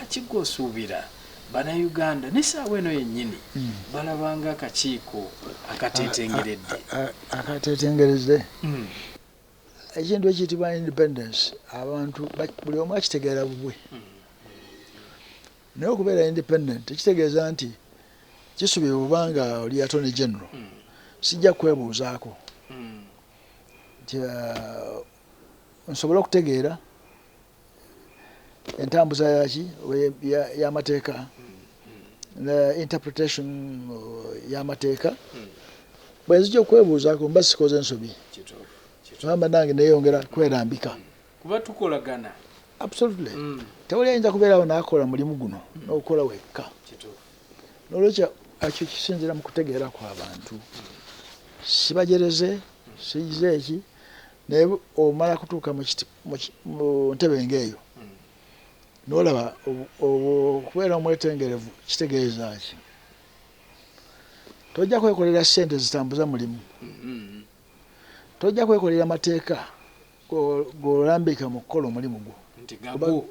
Lwaki gwe osuubira Bannayuganda n'essaawa eno yennyini balabanga akakiiko akateetengeredde? Akateetengeredde. Ekintu ekiyitibwa independence, abantu buli omu akitegeera bubwe. Naye okubeera independent tekitegeeza nti kisubire obanga oli attorney general sijja kwebuuzaako nti nsobole okutegeera entambuza yaki y'amateeka, interpretation y'amateeka. Bwe nzija okwebuuzaako mba sikoze ensobi, gamba nange neyongera kwerambika. Kuba tukolagana. Absolutely. Tewali ayinza kubeerawo n'akola mulimu guno n'okukola wekka. Nolwekyo ekyo kisinziira mu kutegeera kw'abantu. Sibajereze, sigize eki, naye omala kutuuka mu ntebe ng'eyo n'olaba okubeera omwetengerevu kitegeeza ki. Tojja kwekolera ssente zitambuza mulimu, tojja kwekolera mateeka g'olambika mu kukola omulimu gwo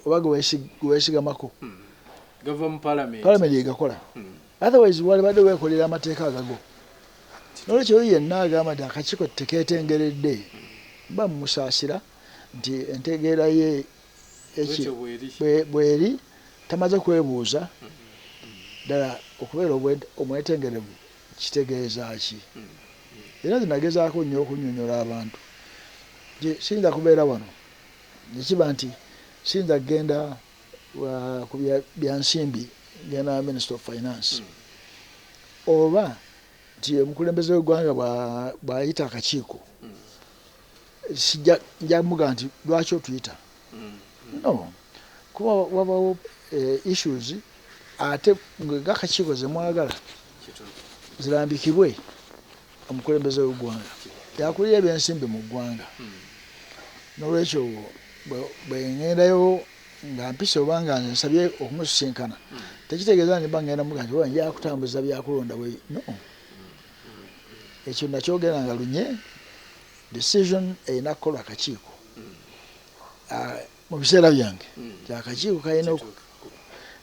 oba gwe weesigamako. Gava mu parliament. Parliament yegakola. Otherwise walibadde weekolera amateeka agago. Nolwekyo oyo yenna agamba nti akakiiko tekeetengeredde, mba mmusaasira nti entegeera ye bweri, tamaze kwebuuza ddala okubeera omwetengerevu kitegeeza ki. Era nze nagezaako nnyo okunnyonnyola abantu nti siyinza kubeera wano nekiba nti siyinza kugenda ku byansimbi ngenda Minister of Finance, oba nti omukulembeze w'eggwanga bw'ayita akakiiko nja mugamba nti lwaki otuyita. No, kuba wabawo issues ate ng'akakiiko ze mwagala zirambikibwe omukulembeze w'eggwanga yakulira ebyensimbi mu ggwanga. Nolwekyo bwe ngendayo nga mpisa oba nga nze nsabye okumusisinkana, tekitegeeza nti mba ngenda muga nti oba nja kutambuza byakulonda bwe. No, ekyo nakyogera nga lunye decision erina kukolwa akakiiko mu biseera byange nti akakiiko kalina.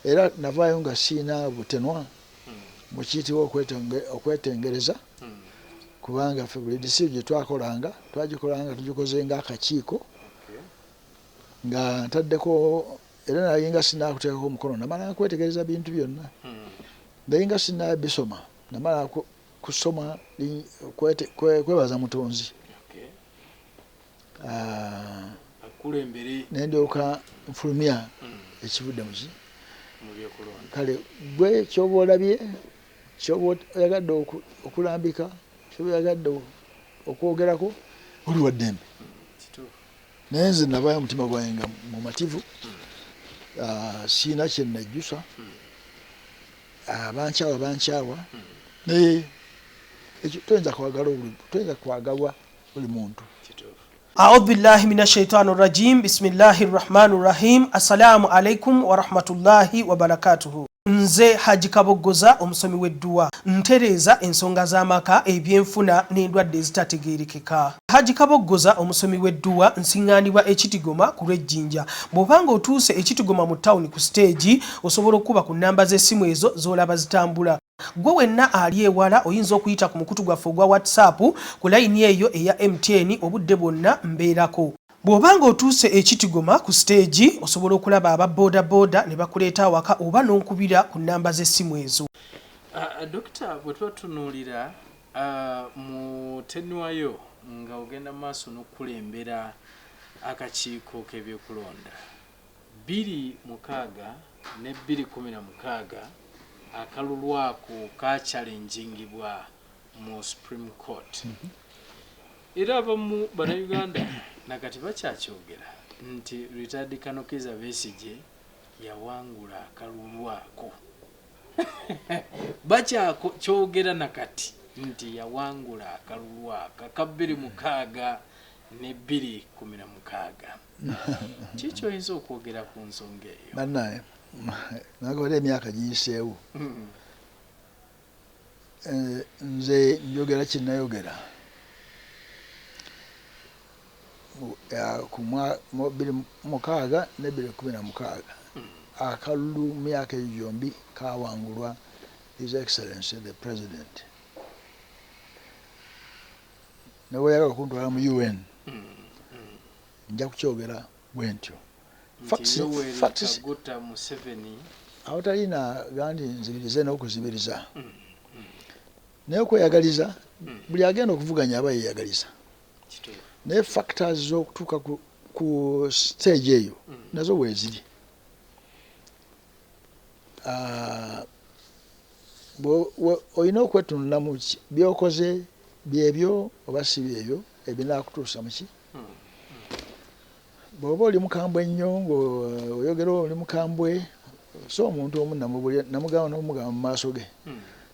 Era navaayo nga siina butenwa mu kiyitibwa okwetengereza, kubanga ffe buli decision gye twakolanga twagikolanga tugikoze ng'akakiiko, nga ntaddeko era naye nga sinaakuteekako omukono namala kwetegereza bintu byonna, naye nga sinabisoma namala kusoma kwebaza Mutonzi nendyoka nfulumya ekivudde muki. Kale gwe kyoba olabye, kyoba oyagadde okulambika, kyoba oyagadde okwogerako, oli wa ddembe. Naye nze navaayo omutima gwange nga mumativu, siina kyenajjusa. Abankyawa bankyawa, naye ekyo toyinza kwagala, toyinza kwagalwa buli muntu. Audhu billahi min ashaitani rajim, bismillahi rrahmani rrahim. Assalamu alaikum warahmatullahi wabarakatuhu. Nze Haji Kaboggoza, omusomi w'edduwa, ntereeza ensonga z'amaka, ebyenfuna n'endwadde ezitategeerekeka. Haji Kaboggoza, omusomi w'edduwa, nsiŋŋaanibwa Ekitigoma ku lw'Ejjinja. Bw'oba ng'otuuse Ekitigoma mu tawuni ku siteegi, osobola okukuba ku nnamba z'essimu ezo z'olaba zitambula. Ggwe wenna ali ewala oyinza okuyita ku mukutu gwaffe ogwa WhatsApp ku layini eyo eya MTN, obudde bwonna mbeerako. Bw'oba ng'otuuse e Kitigoma ku siteegi, osobola okulaba aba bodaboda ne bakuleeta awaka oba n'onkubira ku nnamba z'essimu ezo. Dokita, bwe tuba tutunuulira mu tenure yo nga ogenda mu maaso n'okukulembera akakiiko k'ebyokulonda, 2006 ne 2016 akalulu ako kakyalengingibwa mu Supreme Court. Era abamu Bannayuganda nakati bakyakyogera nti retired Colonel Kizza Besigye yawangula akalulu ako. Bakyakyogera nakati nti yawangula akalulu ako aka 2006 ne 2016. Ki kyoyinza okwogera ku nsonga eyo? Bannaye, nagobera emyaka giyiseewo. Nze njogera kyenayogera ku 2006 ne 2016. Akalulu mu myaka egyo gyombi kawangulwa His Excellency the President. Ne bw'oyagala okuntwala mu UN, nja kukyogera bwe ntyo. Nti Facts- Yoweri facts- Kaguta Museveni. Awatali na gandi nzibirize n'okuzibiriza, naye okweyagaliza, buli agenda okuvuganya aba yeeyagaliza. Naye factors z'okutuuka ku stage eyo nazo weeziri. Ah, olina okwetunula mu byokoze byebyo oba si byebyo ebinaakutuusa muki. Bw'oba oli mukambwe ennyo, ng'oyogera oli mukambwe, so omuntu omu namugamba nomugamba mu maaso ge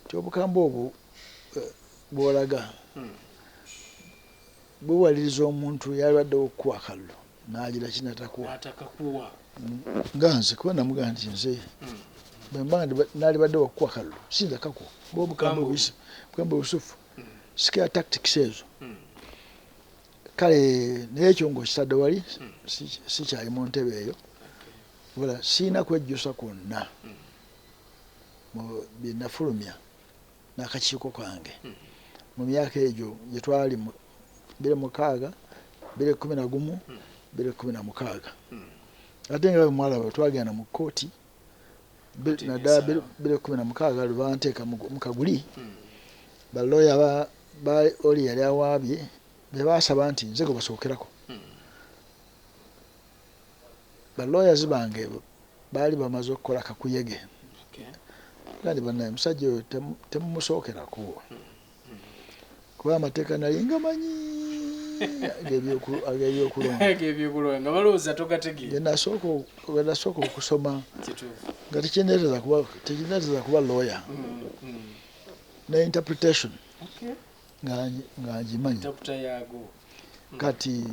ti obukambwe obwo bw'olaga buwaliriza omuntu yalwaddewo okukuwa akalulu n'agira kinatakuwa. N'atakakuwa. Nga nze kuba namugamba nti nze bwe mba naalibadde wakukuwa akalulu siyinza kakuwa kuba obukambwe bukambwe busufu, scare tactics ezo. Kale naye ekyo ng'okitadde wali, sikyali mu ntebe eyo. Wala siina kwejjusa kwonna mu bye nafulumya n'akakiiko kange mu myaka egyo gye twali mu 2006, 2011, 2016. Ate nga bwe mwalaba twagenda mu kkooti Kkooti naddala n'esalawo. 2016 lwe banteeka mu kaguli. Balooya ba oli yali awaabye be baasaba nti nze gwe basookerako. Ba lawyers bange baali bamaze okukola kakuyege. Kandi bannaye, musajja oyo temumusookerako, kuba amateeka nali nga manyi ag'ebyokulonda. Ag'ebyokulonda nga balowooza togategeera. Ge nasooka okusoma nga tekinneeteza kuba lawyer ne interpretation nga ngimanyi. Taputa yaago. Kati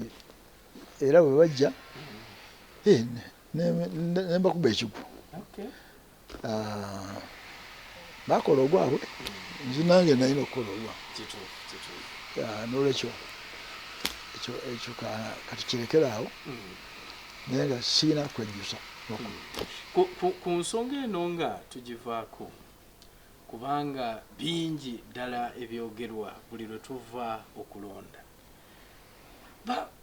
era bwe bajja ne mbakuba ekigwo. Ah, bakola ogwabwe, nze nange nalina okukola ogwange. kituufu kituufu Ah, nolwekyo ekyo kati kirekere awo, naye nga siina kwejjusa. Ku nsonga eno nga tugivaako, kubanga bingi ddala ebyogerwa buli lwe tuva okulonda.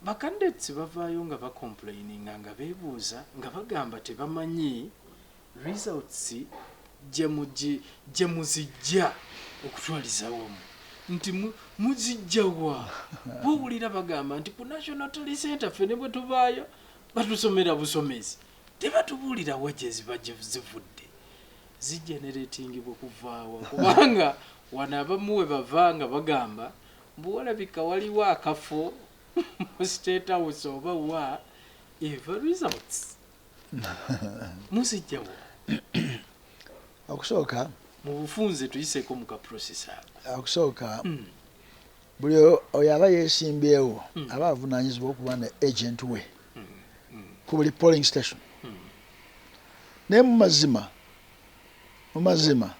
Ba candidates bavaayo nga bacomplaininga, nga beebuuza, nga bagamba tebamanyi results gye muzijja okutwaliza wamu, nti muzijjawa. Bwowulira bagamba nti ku National Tally Center ffe ne bwe tuvaayo batusomera busomezi, tebatubuulira wa gye ziba gye zivudde, zigeneratingibwa kuvaawa, kubanga wano abamu we bava nga bagamba mbu walabika waliwo akafo mu State House oba wa eva results muzijjawa. Okusooka, Mu bufunze tuyiseeko mu ka process ako. Okusooka, buli oyo aba yeesimbyewo aba avunaanyizibwa okuba ne agent we ku buli polling station. Naye mu mazima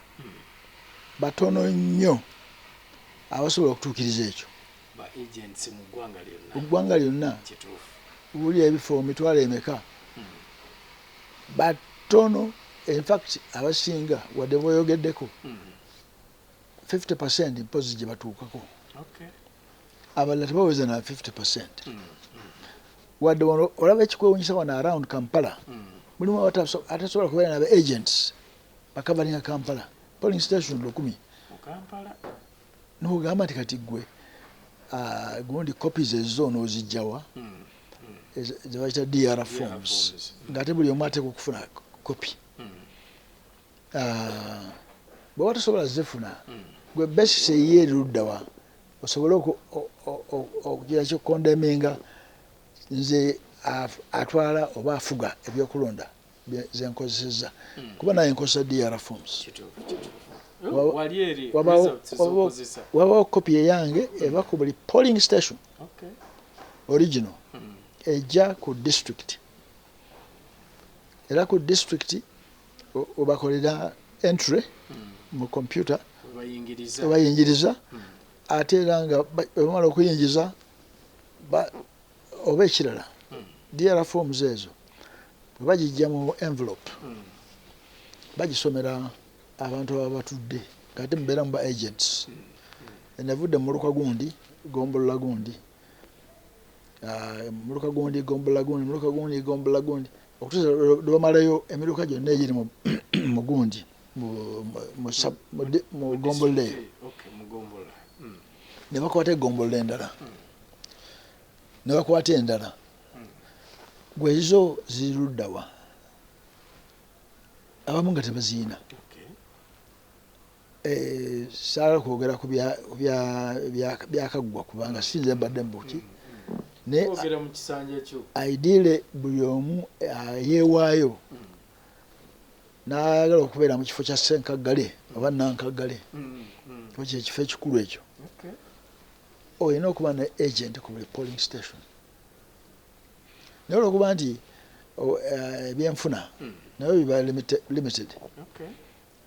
batono nnyo abasobola okutuukiriza ekyo. Ba agents mu ggwanga lyonna. Mu ggwanga lyonna. Buli ebifo mitwalo emeka, batono. Infact abasinga wadde boyogeddeko 50% mpozi gye batuukako. Abalala tebaweza na 50%. Wadde wano olaba ekikwewunyisa, wano around Kampala mulimu atasobola kubeera naba agents bacoveringa Kampala polling station 1000. Mu Kampala. Nogamba nti kati gwe gundi copies ezo n'ozijjawa ze bayita DR forms, forms. Ng'ate buli omu ateeka okufuna kopi. Bw'oba tosobola zifuna, gwe basis eyiye eri luddawa osobole okugira kyokucondemninga nze atwala oba afuga ebyokulonda zenkozesezza, kuba naye nkozesa DR forms. Kituufu kituufu. Wali eri results z'okozesa. Wabawo kopi eyange eva ku buli polling station, original, ejja ku district, era ku district webakolera entry mu computer. Webayingiriza. Webayingiriza. Ate era nga bwebamala okuyingiza oba ekirala, DR forms ezo Bwe bagijja mu envelope, bagisomera abantu ababa batudde, ngate mubeera mu ba agents. Enavudde mu muluka gundi, gombolola gundi, muluka gundi, gombolola gundi, muluka gundi, gombolola gundi, okutuusa lwe bamalayo emiruka gyonna egiri mu gundi, mu gombolola eyo. Okay, mu gombolola. Ne bakwata egombolola endala, ne bakwata endala. Gwe ezo ziri luddawa? Abamu nga tebaziina. Saagala kwogera ku byakaggwa kubanga si nze mbadde mubuki. Naye Kwogera mu kisanja kyo. Ideally buli omu yeewaayo n'ayagala okubeera mu kifo kya Ssenkaggale oba Nankaggale, kuba kye kifo ekikulu ekyo. Olina okuba ne agent ku buli polling station. Naye olwokuba nti ebyenfuna nabyo biba limited.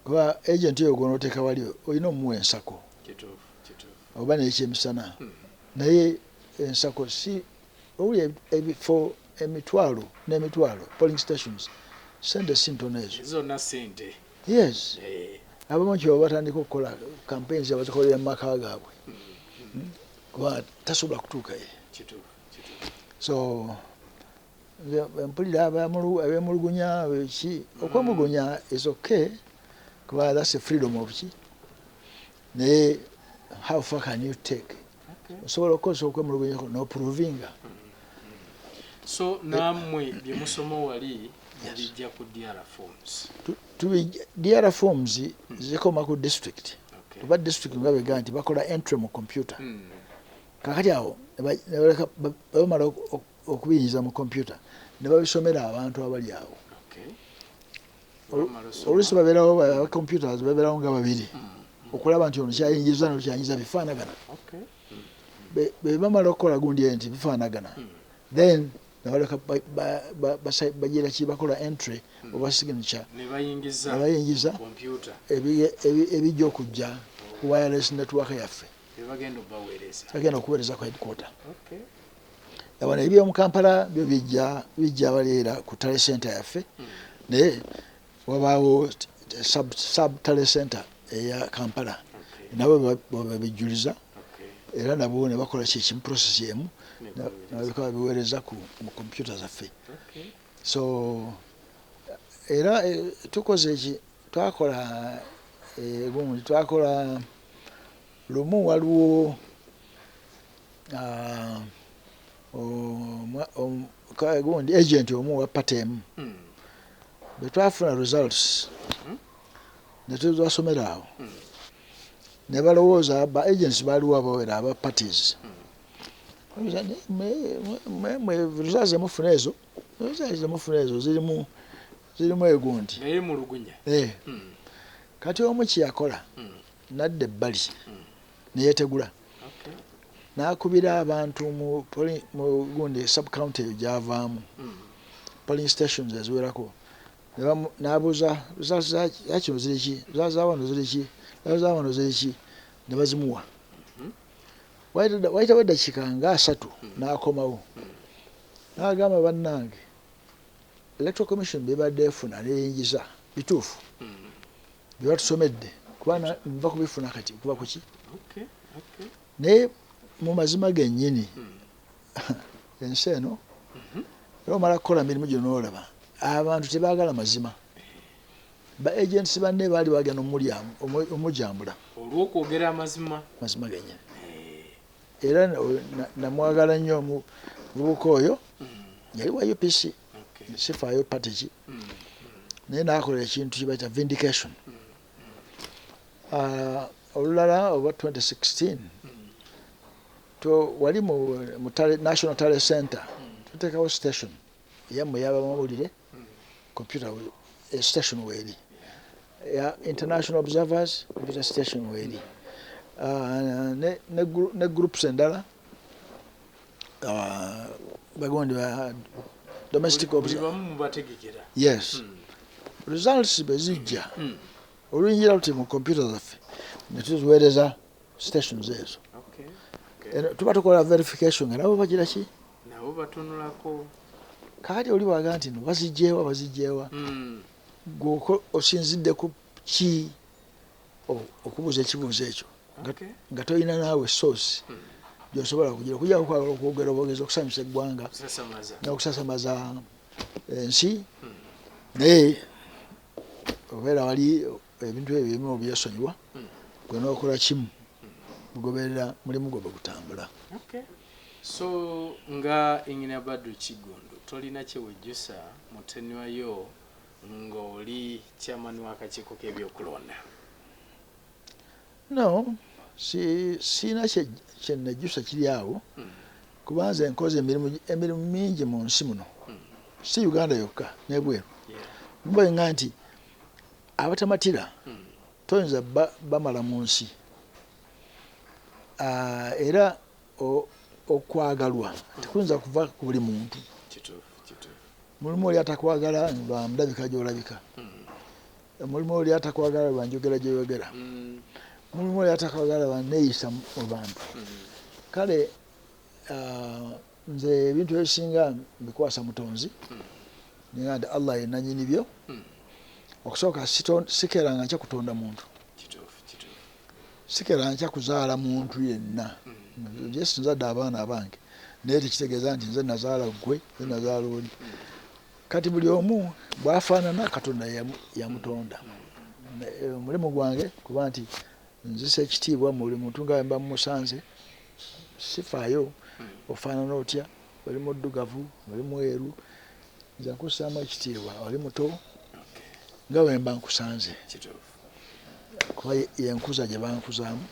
Kuba agent oyo gw'onooteeka wali olina omuwa ensako. Oba n'ekyemisana. Naye ensako si owulira ebifo emitwalo n'emitwalo, polling stations, sente si ntono ezo. Zonna sente. Yes. Abamu kyebava batandika okukola campaigns abazikolera mu maka gaabwe. Kuba tasobola kutuukayo. So nze mpulira abemulugunya ki, okwemulugunya is okay kuba that's a freedom of ki, naye how far can you take? Osobola okukozesa okwemulugunya n'oprovinga. So nammwe bye musoma wali mubijja ku DR forms? DR forms zikoma ku district. Oba district nga bega nti bakola entry mu computer. Kakati awo bamala okubiyingiza mu computer ne babisomera abantu abali awo. Oluusi babeerawo aba computers, babeerawo nga babiri okulaba nti ono kyayingiza no kyayingiza bifaanagana. Bwe bamala okukola gundi eyo nti bifaanagana, then ne baleka bagira ki, bakola entry oba signature. Ne bayingiza. Ne bayingiza computer. Ebijja okujja ku wireless network yaffe. Bye bagenda obaweereza. Bagenda okuweereza ku headquarter. Wano ebyomu Kampala byo bijja baleera ku tally center yaffe, naye wabaawo sub tally center eya Kampala, nabo babijjuliza era nabo ne bakola kyekimu, process emu, nababika babiweereza mu computer zaffe. So era tukoze eki, twakola gundi, twakola lumu, waliwo gundi agent omu wa party emu. Bwe twafuna results ne tuzasomera awo, ne balowooza ba agents baaliwo abawera aba parties. Results zemufuna ezo, results zemufuna ezo zirimu egundi. Naye mulugunya. Kati omu kyeyakola, nadda ebbali neyetegula, n'akubira abantu mu gundi sub county eyo gyavaamu, polling stations eziwerako, n'abuuza results za kino ziri ki, results za wano ziri ki, results za wano ziri ki, ne bazimuwa. Wayitawo eddakiika nga 30, n'akomawo n'agamba, "Bannange, Electoral Commission byebadde efuna neyingiza bituufu bye batusomedde, kuba nva kubifuna kati kuba kuki." Naye mu mazima gennyini, ensi eno era omala kukola mirimu gyo n'olaba abantu tebaagala mazima. Ba agents banne baali bagenda omujambula. Olw'okwogera amazima. Mazima gennyini. Era namwagala nnyo omuvubuka oyo, yali wa UPC, sifaayo party ki, naye nakola ekintu kibaita vindication. Olulala oba 2016 to wali mu National Tally Center, tuteekawo station yammwe y'abamawulire, computer station weeri, ya international observers computer station weeri, ne groups endala, bagundi ba domestic Buli bamu mubategekera. Yes. Results bwe zijja, oluyingira luti mu computer zaffe ne tuziweereza stations ezo. Eno tuba tukola verification nga nabo bagira ki? Nabo batunulako. Kakati oli bwaga nti no bazigyewa bazigyewa, gwe osinzidde ku ki okubuuza ekibuuzo ekyo nga tolina naawe source gyosobola kugira okujjako okwagala okwogera obwogezi okusanyusa eggwanga n'okusasamaza ensi, naye obeera wali ebintu ebyo ebimu obyesonyiwa, gwe n'okola kimu, kugoberera mulimu gwe bwe gutambula. So nga Engineer Badru Kiggundu, tolina kyewejjusa mu tenure yo ng'oli chairman w'akakiiko k'ebyokulonda? No, siina kyenejjusa kiri awo, kuba nze nkoze emirimu mingi mu nsi muno, si Uganda yokka n'ebweru. Mbayenga nti abatamatira toyinza bamala mu nsi, era okwagalwa tekuyinza kuva ku buli muntu. Mulimu oli atakwagala lwa ndabika gy'olabika, mulimu oli atakwagala lwa njogera gy'oyogera, mulimu oli atakwagala lwa neeyisa mu bantu. Kale nze ebintu ebisinga mbikwasa Mutonzi, ninga nti Allah ye nannyini byo. Okusooka sikeeranga nkya kutonda muntu, sikeera nkya kuzaala muntu yenna. Yes, nzadde abaana abange, naye tekitegeeza nti nze nazaala ggwe, nze nazaala oli. Kati buli omu bw'afaanana Katonda yamutonda. Omulimu gwange kuba nti nzisa ekitiibwa mu buli muntu nga mba mmusanze, sifaayo ofaanana otya, oli muddugavu, oli mweru, nze nkussaamu ekitiibwa, oli muto nga bwe mba nkusanze, kuba yenkuza gye bankuzaamu.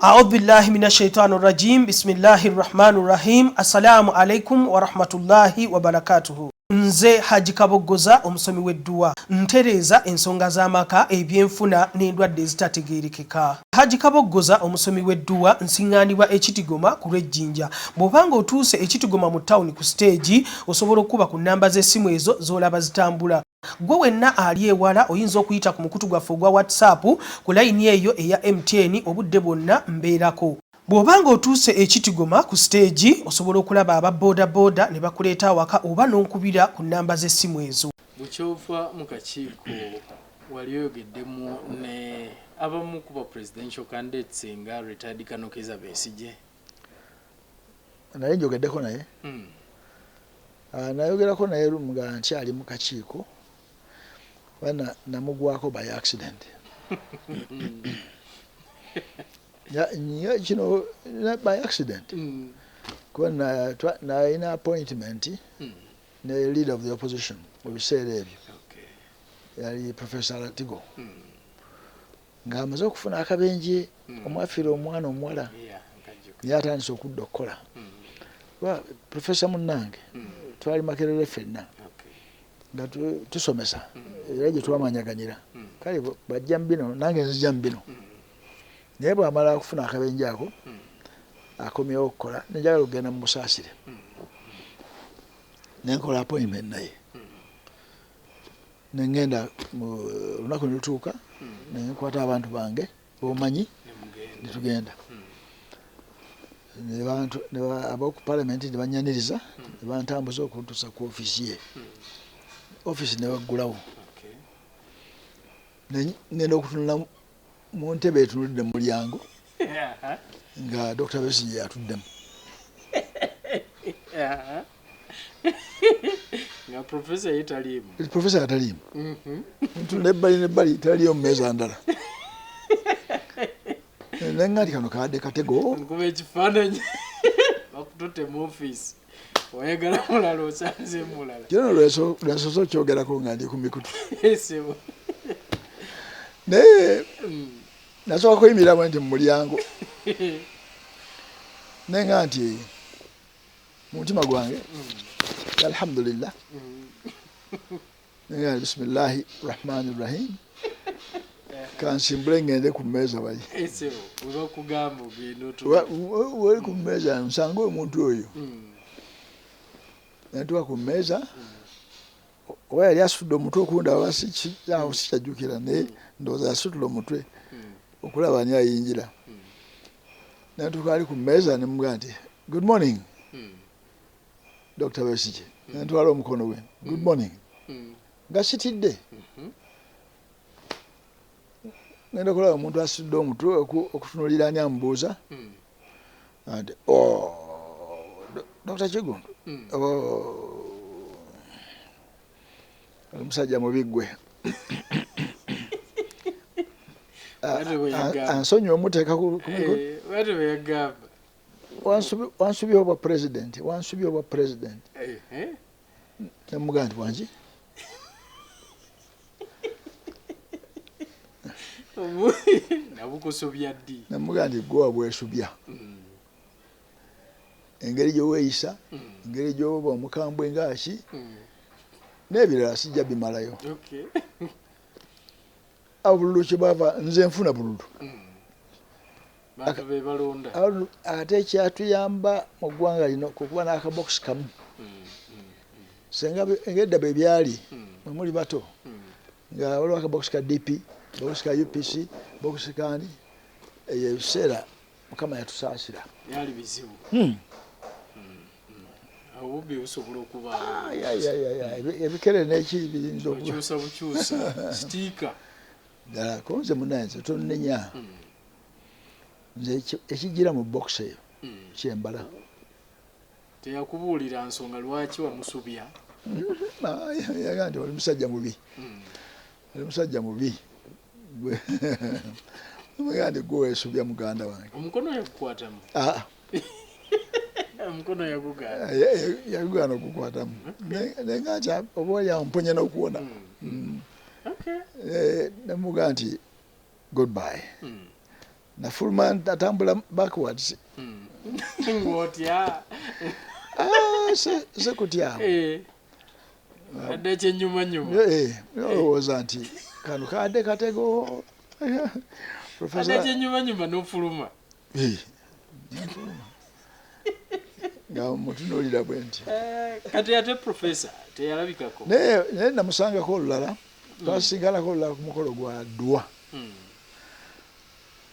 A'udhu billahi minash shaitani rajim. Bismillahir rahmanir rahim. Assalamu alaikum wa rahmatullahi wa barakatuhu. Nze Haji Kaboggoza, omusomi w'edduwa, ntereeza ensonga z'amaka, ebyenfuna n'endwadde ezitategeerekeka. Haji Kaboggoza, omusomi w'edduwa, nsiŋŋaanibwa Ekitigoma ku lw'Ejjinja. Bw'obanga otuuse Ekitigoma mu tawuni ku siteegi, osobola okukuba ku nnamba z'essimu ezo z'olaba zitambula. Gwe wenna ali ewala oyinza okuyita ku mukutu gwaffe ogwa WhatsApp ku layini eyo eya MTN, obudde bwonna mbeerako. Bw'oba ng'otuuse Ekitigoma ku siteegi, osobola okulaba aba boodabooda ne bakuleeta awaka oba n'onkubira ku nnamba z'essimu ezo. Bukyova mu kakiiko wali oyogeddemu ne abamu ku ba presidential candidates nga retired Colonel Kizza Besigye? Naye njogeddeko naye. Nayogerako naye nga nkyali mu kakiiko, oba namugwako by accident. Kino by accident, kuba nalina appointment ne leader of the opposition mu biseera ebyo, yali Professor Latigo, ng'amaze okufuna akabenje omwafiira omwana omuwala, naye atandise okudda okukola. Kuba professor munnange, twali Makerere ffenna nga tusomesa, era gye twamanyaganyira. Kale bajja mu bino, nange nzija mu bino, naye bw'amala okufuna akabenje ako akomyewo okukola, nenjagala okugenda mu musaasire, nenkola appointment naye, nengenda. Olunaku ne lutuuka, nenkwata abantu bange bomanyi, netugenda aboku parliament ne banyaniriza, ne bantambuza okuntuusa ku ofiisi ye. Ofiisi ne baggulawo, ngenda okutunula mu ntebe etunulidde mu mulyango nga Dr Besigye atuddemu. Nga professor ye taliimu? Professor ataliimu. Ntunula ebbali nebbali, taliyo mu meeza ndala. Nenga nti kano kabadde katego. Nkuba ekifaananyi, bakututte mu ofiisi, oyagala mulala, osanze mulala. Kino lwensoose okyogerako nga ndi ku mikutu, naye nasooka kuyimiriramu nti mu mulyango, nenga nti mu mutima gwange, alhamdulillah, nenga nti bisimillahi rahmani rahim, kansimbule ngende ku mmeeza bali wali ku mmeeza, nsange omuntu oyo. Nentuka ku mmeeza, oba yali asitudde omutwe okundaba, awo sikyajjukira, naye ndowooza yasitula omutwe okulaba ani ayingira. Nentuka ali ku mmeeza, nemugamba nti, "Good morning, Dr Besigye." Nentwala omukono gwe, "Good morning," nga sitidde. Ngenda okulaba omuntu asitudde omutwe okutunuulira ani amubuuza nti, "Oh, Dr. Kigundu." "Oh, oli musajja mubi ggwe." Bw'atyo bwe yagamba. Ansonyiwa omuteeka ku mikono. Eh, bw'atyo bwe yagamba. Wansubya obwa president, wansubya obwa president." Nemugamba nti, "Wangi?" Nabukusobya ddi? Nemugamba nti, "Gwe wabwesubya. Engeri gyeweeyisa, engeri gyoba omukambwe ngaaki, n'ebirala sijja bimalayo." Obululu kyebwava, nze nfuna bululu. Bantu be balonda. Ate ekyatuyamba mu ggwanga lino kukuba n'akabokisi kamu. Senga engedda bwe byali mwe muli bato, nga waliwo akabokisi ka DP, bokisi ka UPC, bokisi kani. Eyo ebiseera Mukama yatusaasira. Byali bizibu. Obubbi busobola okubaawo. Ay, ay, ay, ay, ay, ebikere neki biyinza okuba. Okyusa bukyusa sitiika. Ddala konze munanze tonnenya. Nze ekijjira mu bokisi eyo kyembala. Teyakubuulira nsonga lwaki wamusubya? Yaga nti, "Oli musajja mubi, oli musajja mubi gwe." Mugaa nti, "Gwe weesubya, muganda wange." Omukono yagukwatamu? Ah, Omukono yagugaana? Yagugaana okukwatamu. Nenga nti oba oli amponya n'okuwona. Nemugaa nti, "Goodbye." Nafuluma, natambula backwards. Ng'otya? Ah, se kutya. Eh. Adde ekyenyumanyuma. Eh, olowooza nti kano kadde katego. Adde Professor ekyenyumanyuma n'ofuluma. Eh, nfuluma nga mutunuulira bwe nti. Eh, kati ate professor teyalabikako? Naye namusangako olulala, twasinganako olulala ku mukolo gwa ddwa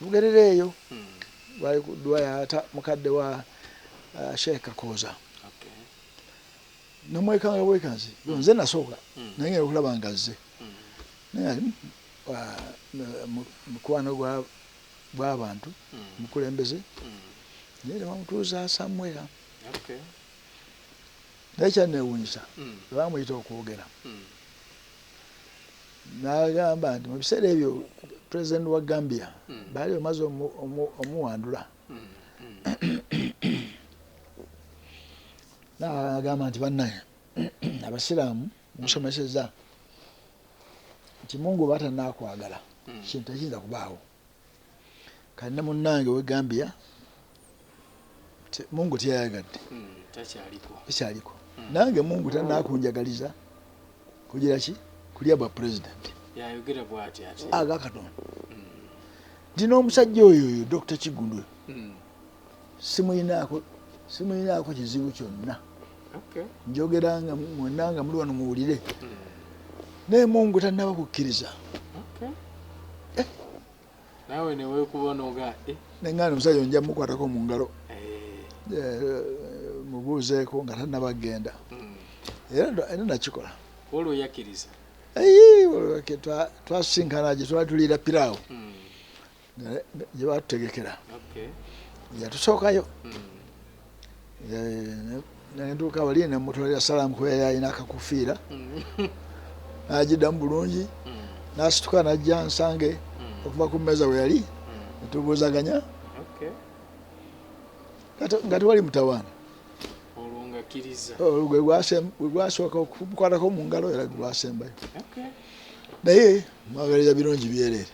Bugerere eyo. Gwali ku ddwa yata mukadde wa Sheikh Kakooza. Namwekanga bwekanzi, nze nasooka, naye ngenda okulaba nga azze. Naye ali mukwano gw'abantu, mukulembeze, naye nebamutuuza somewhere. Naye kyanneewuunyisa, bamuyita okwogera, n'agamba nti mu biseera ebyo president wa Gambia baali bamaze omuwandula. N'agamba nti, "Bannaye abasiraamu, musomeseza nti Mungu oba tanakwagala, kintu tekiyinza kubaawo. Kati ne munnange we Gambia Mungu teyayagadde." Takyaliko. Ekyaliko. "Nange Mungu tanakunjagaliza kugira ki, kulya bwa president." Yayogera bw'ati ate? Aga Katonda nti n'omusajja oyo Dr. Kigundu simuyinaako kizibu kyonna. Njogera nga mwenna nga muli wano muwulire, naye Mungu tannaba kukkiriza. Okay. Naawe neweekuba noga eh. Neŋŋanda omusajja oyo nja mukwatako mu ngalo, mubuuzeeko nga tannaba kgenda. Era nakikola. Olwo yakkiriza? Eyi, olwo twasisinkana gye twali tuliira piraawo gye batutegekera. Yatusookayo. Nentuuka wali nemutwalira salaamu kuba yali alina akakufiira. N'agiddamu bulungi, n'asituka n'ajja nsange okuva ku mmeeza we yali, netubuuzaganya. Nga tewali mutawaana. Olwo ngakkiriza. Olwo gwe gwasooka okumukwatako mu ngalo, era gwe gwasembayo. Naye mwagaliza birungi byereere.